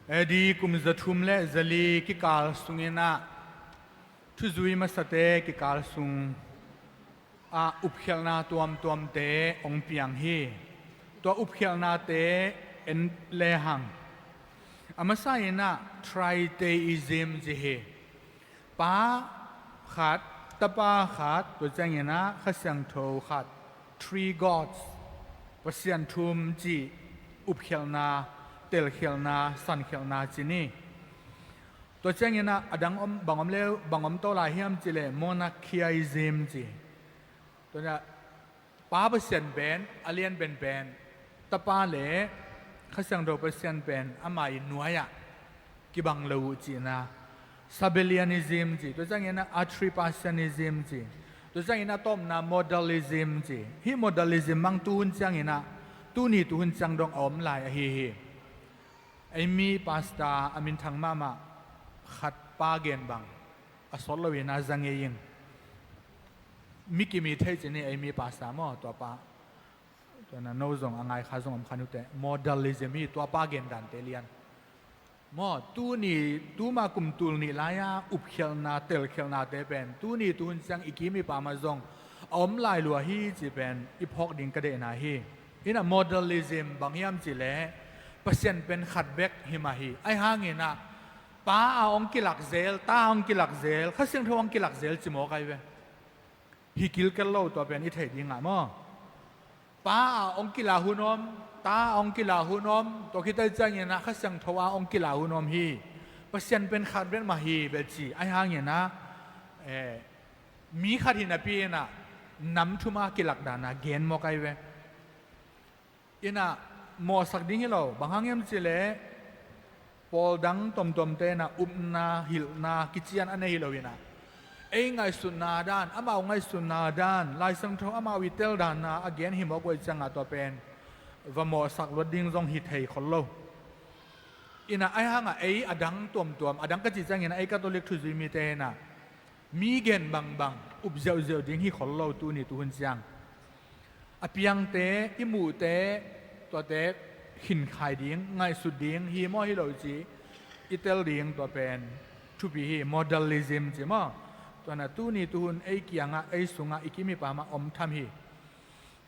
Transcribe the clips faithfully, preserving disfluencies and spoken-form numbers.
A D kum zathum le zali kikal sungin ah thuzui masate kikal sung ah upkhialhna tuamtuamte hong piang hi. Tua upkhialhnate en lehang, a masa in ah tritheism ci hi. Pa khat, Tapa khat, tua ciangin ah Kha Siangtho khat, three gods, Pasian thum cih upkhialhna, telkhialhna, sankhialhna ci ni. Tua ciangin ah a dang om, bang om leu, bang om to lai hiam cih leh monarchianism ci. Tua ciang Pa Pasian pen a lian penpen Tapa le Kha Siangtho Pasian pen ama i nuai-ah kibang lo uh cihna, Sabellianism ci. Tua ciangin ah Arthripasianism ci. Tua ciangin ah tawpna modalism ci. Hih modalism mang tuhun ciangin ah, tuni tuhun ciang dong a om lai ahi hi. Ei mi pastor a minthang mahmah khat pa gen bang a sawt lo in ah za ngei ing. Mi kim i thei ci ni, ei mi pastor maw, tua pa. Tua na no zong a ngai kha zong om kha uh teh, modalism hi, tua pa gen dante lian. Maw, tuni, tuma kum tul nih lai-a upkhialhna, telkhialhnate pen tuni tuhun ciang i kim i pam ah zong a om lai lua hi cih pen i phawk ding ka deihna hi. In ah modalism bang hiam cih leh Pasian pen khat bek hi mah hi. Ahi hangin ah Pa a hong kilak zel, Ta a hong kilak zel, Kha Siangtho a hong kilak zel ci mawk ai ve. Hi kilkel lo, tua pen i theih ding ah maw. Pa a hong kila hun om, Ta a hong kila hun om, tua khit ciangin ah Kha Siangtho a hong kila hun om hi. Pasian pen khat bek mah hi ve ci. Ahi hangin ah, eh, mi khat hi napi in ah nam thum a kilak dan a gen mawk ai ve. In ah mawhsak ding hi lo, bang hang hiam cih leh pawl dang tuamtuamte in ah upna, hilhna, kician a nei hi lo in ah, ei ngaihsutna dan, amau ngaihsutna dan, Lai Siangtho amau i tel dan a gen hi mawk uh ahih ciangin ah tua pen va mawhsak luat ding zong hi thei khol lo. In ah ahi hangin ah ei a dang tuamtuam, a dang ka cih ciangin ah ei Catholic thuzui mite in ah mi gen bangbang up ziauziau ding hi khol lo, tuni tuhun ciang. A piangte, i muhte, tuate khinkhai ding, ngaihsut ding, hi maw hi lo ci i tel ding, tua pen thupi hi. Modalism ci maw. Tua na tuni tuhun ei kiangah, ei sungah, i kim i pam ah om tham hi.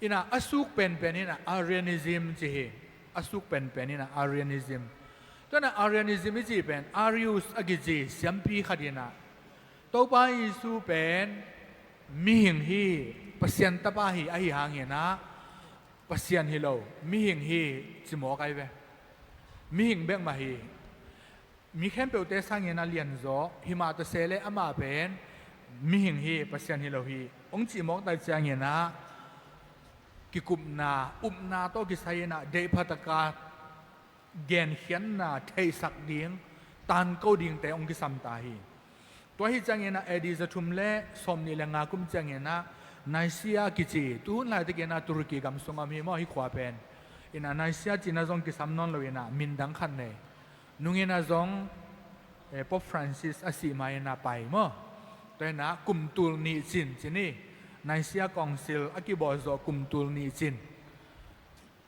In ah a suk penpen in ah Arianism ci hi. A suk penpen in ah Arianism. Tua na Arianism i cih pen Arius a kici siampi khat in ah Topa Jesu pen mihing hi, Pasian Tapa hi, ahi hangin ah Pasian hi lo, mihing hi ci mawk ai ve. Mihing bek mah hi. Mi khempeuhte sangin ah lianzaw hi mah ta se leh amah pen mihing hi, Pasian hi lo hi hong cih mawk ta ciangin ah kikupna, upna tawh kisai in ah deih pha tak a genkhiatna, theihsak ding, tanko dingte hong kisam ta hi. Tua hi ciangin ah A D zathum le sawmnih le nga kum ciangin ah Nicaea kici, tuhun laitakin ah Turkey gam sung a om hi maw, hih khua pen. In ah Nicaea cihna zong kisam nawn lo in ah min dang khat nei. Nung in ah zong, eh, Pope Francis a sih ma in ah pai maw. Tua in ah kum tul nih cin ci ni, Nicaea Council a kibawl zawh kum tul nih cin.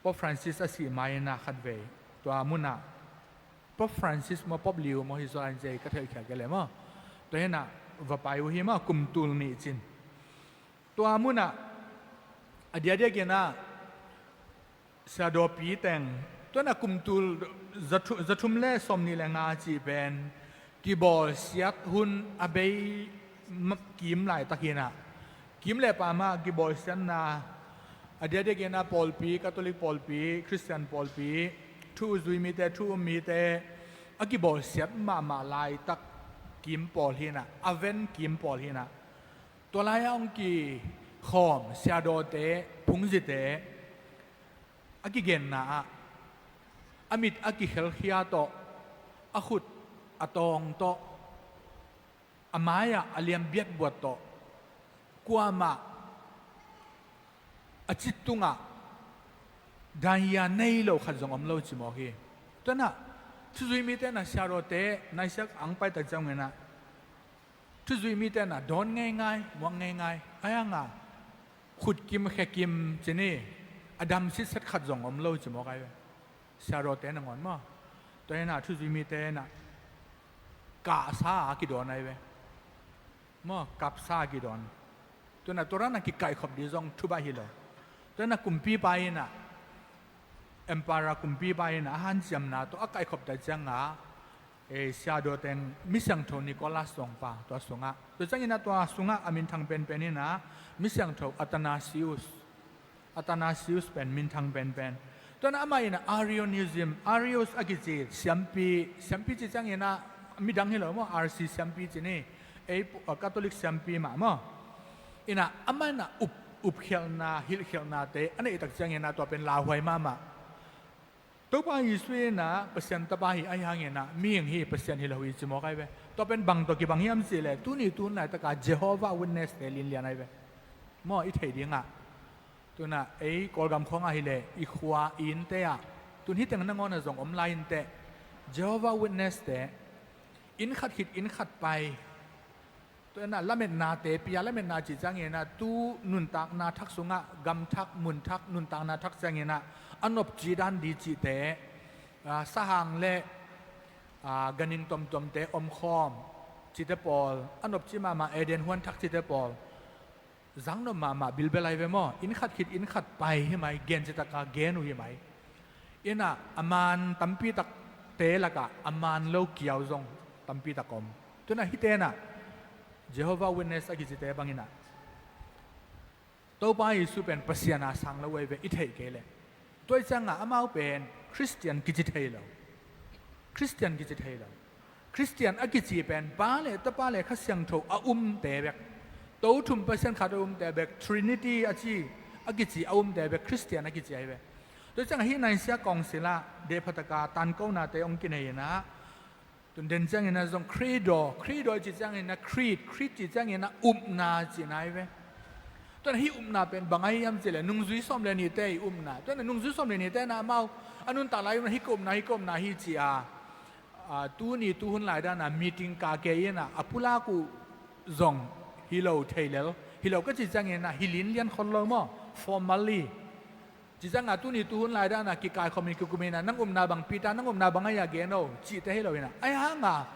Pope Francis a sih ma in ah khatvei tua mun ah, Pope Francis maw, Pope Leo maw, hi zaw lai in ci, ka theihkhia kei leh maw. Tua hi in ah va pai uh hi maw, kum tul nih cin. Tua mun ah a diakdiak in ah siadawpi teng, tua in ah kum tul zathu-, zathum le sawmnih le nga cih pen kibawlsiat hun a bei ma-, kim laitak hi in ah, kim le pam ah kibawlsiatna, a diakdiak in ah pawlpi, Catholic pawlpi, Khristian pawlpi, thu zui mite, thu um mite a kibawlsiat mahmah laitak kim pawl hi in ah, a ven kim pawl hi in ah, tua lai-ah hong kikhawm siadawte, phungzite a kigenna ah, a mit a kikhelkhia tawh, a khut a tawng tawh, a mai-ah a liam biatbuat tawh, kuamah a cit tungah daihia nei lo khat zong om lo ci mawk hi. Tua in ah thuzui mite in ah siadawte Nicaea ang pai tak ciangin ah, thuzui mite in ah dawn ngeingai, muak ngeingai, ahi hang ah khutkim khekim ci ni, a dam sitset khat zong om lo ci mawk ai ve. Siadawte nangawn maw. Tua hi a, thuzui mite in a kahsa a kidawn ahi ve. Maw, kapsa a kidawn. Tua hi a, tua dan a kikaihkhop ding zong thubaih hi lo. Tua hi a, kumpipa in a, emperor kumpipa in a, a hanciamna tawh a kaihkhop tak ciang a, eh, siadawteng, misiangtho Nicholas zong pha tua sungah. Tua ciangin a, tua sungah a minthang penpen in a, misiangtho Athanasius. Athanasius pen minthang penpen. Tua hi a, amah in a Arianism, Arius a kici siampi, siampi cih ciangin a midang hi lo maw, R C siampi ci ni, ei pu-, a, Catholic siampi mah maw. In a, amah in a up, upkhialhna, hilhkhialhnate a neih tak ciangin a, tua pen lauhuai mahmah. Topa Jesu in a Pasian Tapa hi, ahi hangin a mihing hi, Pasian hi lo hi ci mawk ahi ve. Tua pen bang tawh kibang hiam cih leh, tuni tu hun laitak a Jehovah Witness-te linlian ahi ve. Maw, i theih ding ah, tu hi a, ei Kawlgam khawng ah hi leh, i khua, i innte ah, tu hi teng nangawn ah zong om lai inteh, Jehovah Witness-te inn khat khit inn khat pai. Tua hi a, lametnate pia, lametna cih ciangin a, tu nuntakna thak sungah, gam thak, mun thak, nuntakna thak ciangin a, a nopci dan ding cihte, a, sahang le, a, ganhing tuamtuamte omkhawm cihte pawl, a nopci mahmah Eden huan thak cihte pawl, zaknop mahmah bilbel ahi ve maw. Inn khat khit inn khat pai hi mai, gen cih tak a gen uh hi mai. In a, a maan tampi takte lakah a maan lo kiau zong tampi tak om. Tu hi a, hihte in a Jehovah Witness a kicite bangin a, Topa Jesu pen Pasian a sang lo ahi ve, i theih kei leh. Tua hi ciang a amau pen Khristian kici thei lo. Khristian kici thei lo. Khristian a kici pen Pa le Tapa le Kha Siangtho a umte bek, To Thum Pasian khat a umte bek, Trinity a ci, a kici a umte bek Khristian a kici ahi ve. Tua ciang a, hih Nicaea Council ah dehpha tak a tankonate hong kinei in a, tu den ciangin a zong Credo, Credo cih ciangin a creed, creed cih ciangin a upna cihna ahi ve. Tua hi a, hih upna pen bang ahi hiam cih leh, nungzui sawm le nihte i upna. Tua hi a, nungzui sawm le nihte in a amau a nuntak lai-in a, hih ka upna, hih ka upna hi ci a, a, tuni tu hun lai dan a meeting kah kei in a, a pulak uh zong hi lo thei lel. Hi lo ka cih ciangin a, hi linlian khol lo maw, formally. Cih ciang a, tuni tu hun lai dan a kikaikhop in, kikum in a, nang upna bang, Peter, nang upna bang ahi a, gen o, cihte hi lo in a. Ahi hang a,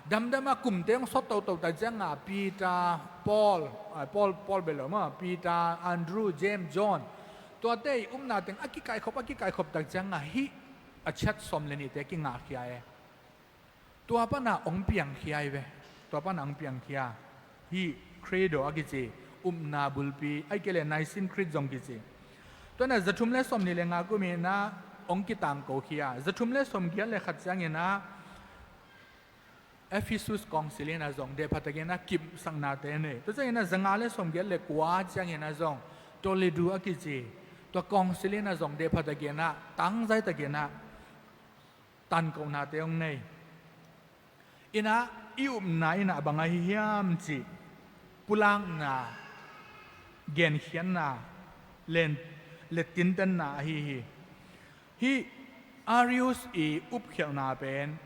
damdam a kumte hong sawt toto tak ciang a, Peter, Paul, a, Paul, Paul bel lo maw, Peter, Andrew, James, John, tuate i upna teng a kikaikhop, a kikaikhop tak ciang a, hih a ciat sawm le nihte kingahkhia e. Tua pan a hong piangkhia hi ve. Tua pan a hong piangkhia. Hih Credo a kici, upna bulpi, ahih kei leh Nicene Creed zong kici. Tua hi a, zathum le sawmnih le nga kum in a hong kitangkokhia. Zathum le sawmgiat le khat ciangin a, Ephesus Council in a zong dehpha takin a kipsaknate nei. Tua ciangin a, zanga le sawmgiat le kua ciangin a zong Toledo a kici, tua Council in a zong dehpha takin a, tangzai takin a tankohnate hong nei. In a, i upna in a bang ahi hiam cih pulakna, genkhiatna, len, le tintenna ahi hi. Hih Arius i upkhialhna pen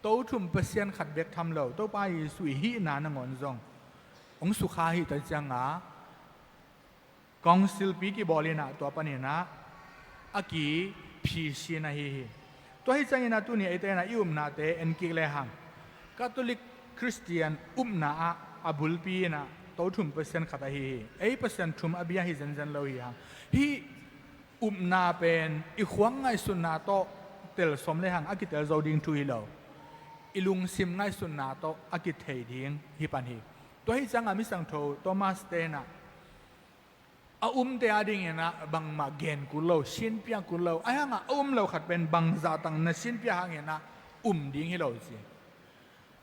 To Thum Pasian khat bek tham lo, Topa Jesu i hihna nangawn zong hong sukha hi tak ciang a, Council pi kibawl in a, tua panin a, a kiphisin ahi hi. Tua hi ciangin a, tuni eite in a i upnate en kik lehang, Catholic Christian upna ah a bulpi in a To Thum Pasian khat ahi hi. Ei Pasian thum a bia hi zenzen lo hi hang. Hih upna pen i khuang ngaihsutna tawh tel sawm lehang a kitel zo ding thu hi lo. I lungsim ngaihsutna tawh a kithei ding hi pan hi. Tua hi ciang a, Misiangtho Thomas te in a, a umte adingin a bangmah gen kul lo, sinpiak kul lo. Ahi hang a, a um lo khat pen bangzah tak na sinpiak hangin a um ding hi lo ci.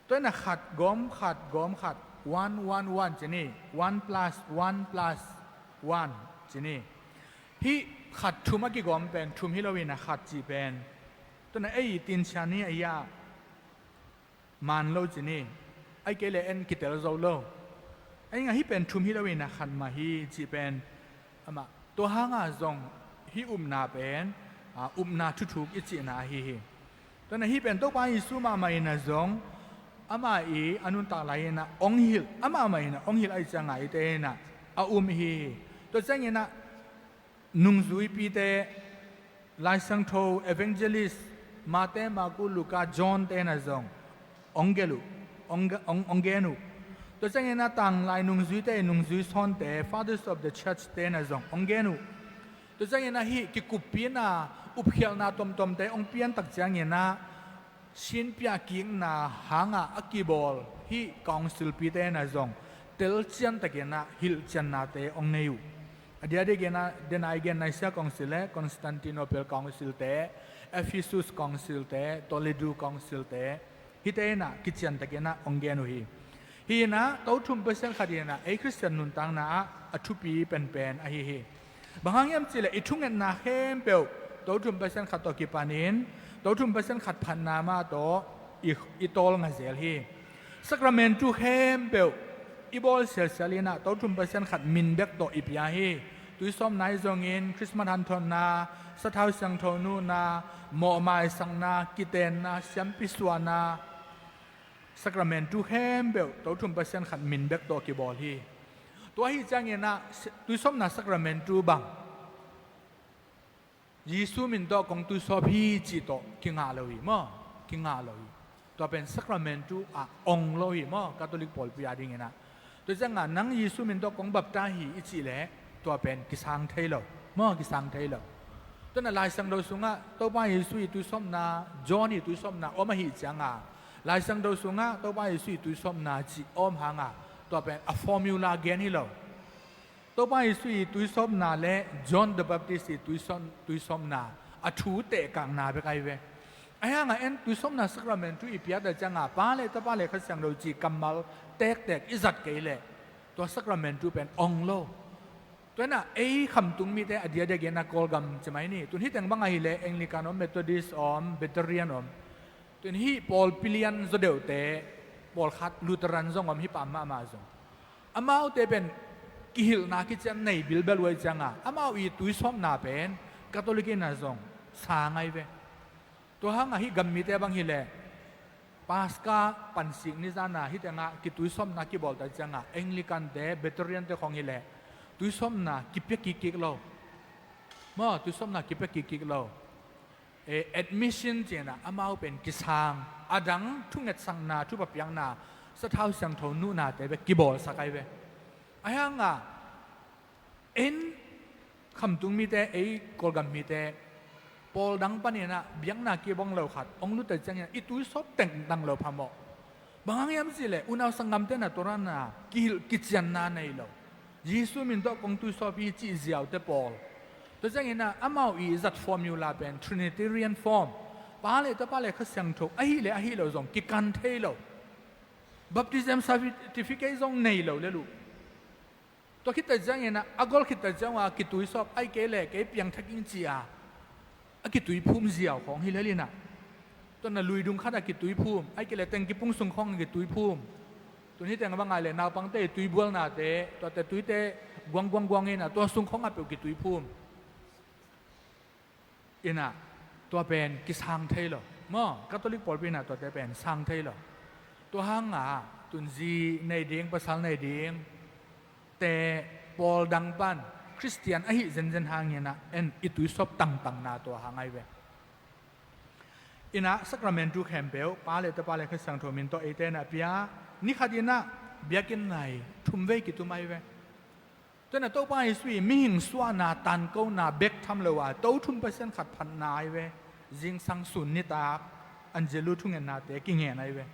Tua hi a, khat gawm khat gawm khat, one, one, one ci ni, one plus one plus one ci ni. Hih khat thum a kigawm pen thum hi lo in a, khat cih pen, tua hi a, ei tinsian ni a, ia maan lo ci ni, ahih kei leh en kitel zo lo. Ahi hang a, hih pen thum hi lo in a, khat mah hi cih pen, amah, tua hang a zong hih upna pen, a, upna thuthuk i cihna ahi hi. Tua hi a, hih pen Topa Jesu mahmah in a zong, amah i a nuntak lai in a hong hilh, amah mah in a hong hilh ahih ciang a, eite in a a um hi hi. Tua ciangin a, nungzuipite, Lai Siangtho, evangelist, Mate, Marku, Luka, John te na zong ong gelh uh, ong, ong, ong gen uh. Tua ciangin a tanglai nungzuite, nungzui sawnte, Fathers of the Church te na zong ong gen uh. Tua ciangin a hih kikuppina, upkhialhna tomtomte ong piantak ciangin a sinpiah kikna hangah a kibawl hih councilpite na zong telciantakin a hilhciannate ong nei uh. A diakdiakin a, denai gen Nicaea Council le Constantinople Council te, Ephesus Council te, Toledo Council te, hihte in a kiciantakin a ong gen uh hi. Hih in a, Tothum Pasian khat in a ei Khristian nuntakna ah a thupi penpen ahi hi. Bang hang hiam cihleh i thungetna khempeuh Tothum Pasian khat tawh kipanin Tothum Pasian khat phatna mah tawh i, i tawlnga zel hi. Sakramentu khempeuh i bawl sialsial in a Tothum Pasian khat min bek tawh i pia hi. Tuisawpna i zongin, Khristmas hanthotna, sathau siangtho nuhna, mawhmaisakna, kitenna, siampi suahna, sakramentu khempeuh Tothum Pasian khat min bek tawh kibawl hi. Tua ahi ciangin a, tuisawpna sakramentu bang Jesu min tawh kong tuisawp hi cih tawh kingah lo hi maw? Kingah lo hi. Tua pen sakramentu ah ong lo hi maw? Catholic pawlpi a dingin a. Tua ciangah nang Jesu min tawh kong baptize hi i cih leh tua pen kisang thei lo maw? Kisang thei lo. Tua in a Lai Siangtho sungah Topa Jesu i tuisawpna, John i tuisawpna om ahi ciangah, Lai Siangtho sungah Topa Jesu i tuisawpna cih om hangah tua pen a formula gen hi lo. Topa Jesu i tuisawpna le John the Baptist i tuisawp, tuisawpna a thu tehkakna bek ahi ve. Ahi hangah en tuisawpna sakramentu i piakta ciangah Pa le Tapa le Kha Siangtho cih kammal tektek i zat kei leh tua sakramentu pen ong lo. Tua in a ei Khamtung mite a diakdiakin a Kawlgam ci mai ni. Tun hih teng bang ahih leh Anglican om, Methodist om, Presbyterian om. Tun hih pawlpi lian zaw deuhte, pawlkhat Lutheran zong om, hih pa mahmah zong. Amaute pen kihilhna kician nei bilbel uh ahih ciangah amau i tuisawpna pen Catholic in a zong sang ahi ve. Tua hangah hih gam mite bang hileh Paska pansik ni zan a hih tengah kituisawpna kibawlta ciangah Anglican te, Presbyterian te khawng hileh tuisawpna kipia kikkik lo. Maw, tuisawpna kipia kikkik lo. Eh, admission ci-in a amau pen kisang, a dang thungetsakna, thupha piakna, sathau siangtho nuhnate bek kibawlsak ahi ve. Ahi hangah en Khamtung mite, ei Kawlgam mite, pawl dang panin a biakna kibang lo khat ong lut ta ciangin a i tuisawp tengtang lo phamawh. Bang hang hiam cihleh unau sanggamte na tua dan a kihilh kicianna nei lo. Jesu min tawh kong tuisawp hi cih ziaute pawl. Tua ciangin a amau i zat formula pen Trinitarian form. Pa le Tapa le Kha Siangtho ahih le ahih lo zong kikan thei lo. Baptism certificate zong nei lo le uh. Tua khit ta ciangin a, a gol khit ta ciang a kituisawp, ahih kei leh kei piangthak ing ci-a a kituiphum ziau khawng hi lel in a. Tua in a luidung khat a kituiphum, ahih kei leh tengkipung sung khawng a kituiphum. Tun hih teng a bang ahih leh naupangte i tuibualnate, tuate tuite guang guang guang in a, tua sung khawng a peuh kituiphum. In a, tua pen kisang thei lo. Maw, Catholic pawlpi in a tuate pen sang thei lo. Tua hangah tun zi nei ding, pasal nei ding te, pawl dang pan Khristian ahih zenzen hangin a en i tuisawp tangtangna tua hang ahi ve. In a, sakramentu khempeuh Pa le Tapa le Kha Siangtho min tawh eite in a pia, ni khat in a biakinn nai thum vei kitum ahi ve. Tua in a Topa Jesu i mihing suahna, tankona bek tham lo a, Tothum Pasian khat phatna ahi ve. Zingsang sun nitak Angelo thungennate kingen ahi ve.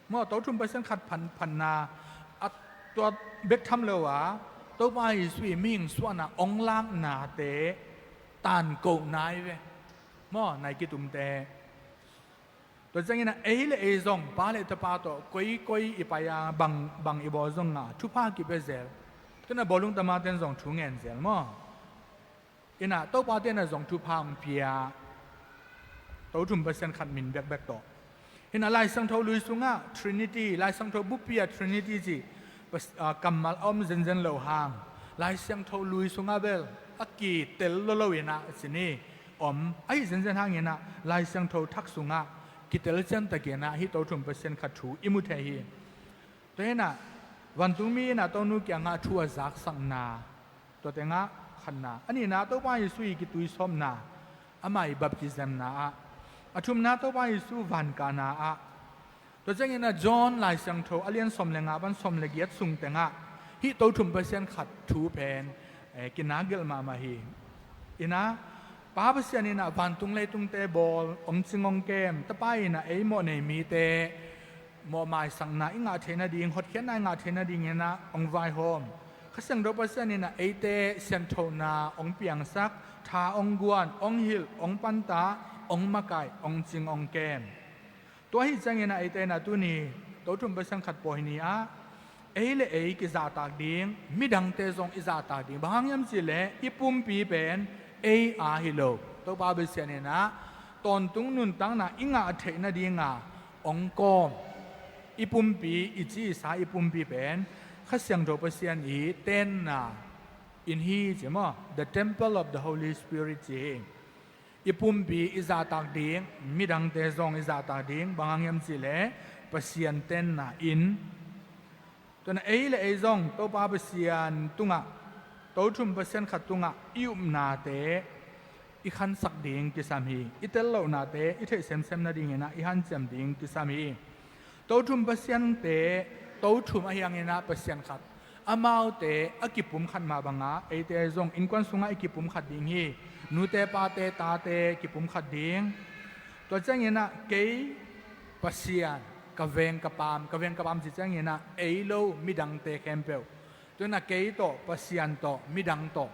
Maw, Tothum Pasian khat phat, phatna a, tua bek tham lo a, Topa Jesu i mihing suahna ong laknate tankona ahi ve. Maw, nai kitumte. Tua ciangin a ei le ei zong Pa le Tapa tawh koikoi i pai a, bang, bang i bawl zong a thupha kipia zel. Tua in a bawlung tamaten zong thu ngen zel maw? In a Topa ten a zong thupha ong pia. Tothum Pasian khat min bekbek tawh. In a Lai Siangtho Lui sungah Trinity, Lai Siangtho buppi a Trinity ci, pas-, a, kammal a om zenzen lo hang, Lai Siangtho Lui sungah bel a kitel lolo in a ci ni om. Ahi zenzen hangin a Lai Siangtho Thak sungah kitel ciantakin a hih Tothum Pasian khat thu i mu thei hi. Tua in a vantungmi in a Tonu kiangah thu a zaksakna, tua tengah khatna. A nihna, Topa Jesu i kituisawpna, ama i baptismna ah, A thumna Topa Jesu vankahna ah, tua ciangin ah John Lai Siangtho a lian sawm le nga pan sawm le giat sung tengah hih Tothum Pasian khat thu pen, eh, kinak gelh mahmah hi. Inah, Pa Pasian inah vantung leitungte bawl, hong cing hong kem, Tapa inah ei mawh nei mite mawh maisakna i ngah theih nading, hotkhiatna i ngah theih nading inah hong vaihawm. Kha Siangtho Pasian inah eite sianthona hong piangsak, tha hong guan, hong hilh, hong panta, hong makaih, hong cing hong kem. Tua hi ciangin ah eite inah tuni Tothum Pasian khat pawi ni ah ei le ei kizahtak ding, midangte zong i zahtak ding. Bang hang hiam cihleh i pumpi pen ei a hi lo. Topa Pasian inah tawntung nuntakna i ngah theih nadinga hong kawm, i pumpi, i ci i sa i pumpi pen Kha Siangtho Pasian i tenna inn hi ci maw? The temple of the Holy Spirit ci hi. I pumpi i zahtak ding, midangte zong i zahtak ding, bang hang hiam cihleh Pasian tenna inn. Tua inah ei le ei zong Topa Pasian tungah, Tothum Pasian khat tungah i upnate i khansak ding kisam hi. I tel lohnate i theih semsem nading inah i hanciam ding kisam hi. Tothum Pasiante, Tothum ahi hang inah Pasian khat, amaute a kipumkhat mah bangah eite zong innkuan sungah i kipumkhat ding hi. Nute, pate, tate kipumkhat ding. Tua ciangin ah kei, Pasian, ka veng ka paam, ka veng ka paam ci ciangin ah ei lo midangte khempeuh. Tua inah kei tawh, Pasian tawh, midang tawh,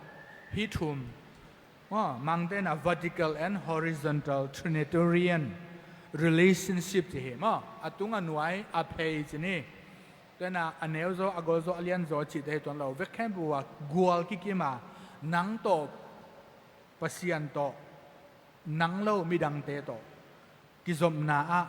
hih thum maw, Mangte inah vertical and horizontal trinitarian relationship ci hi maw? A tung, a nuai, a phei ci ni. Tua inah a neu zaw, a gol zaw, a lian zaw cihte hi tuan lo. Vek khempeuh ah gual kikim a, nang tawh, Pasian tawh, nang lo midangte tawh kizopna ah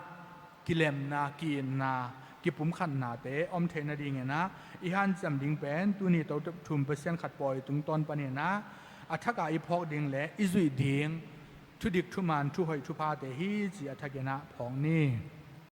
kilemna, ki-itna, kipumkhatnate om theih nading inah i hanciam ding pen tuni Tothum Pasian khat pawi tungtawn pan inah a thakah i phawk ding le i zuih ding thudik, thuman, thuhoih, thuphate hi ci a thak inah phawk ni.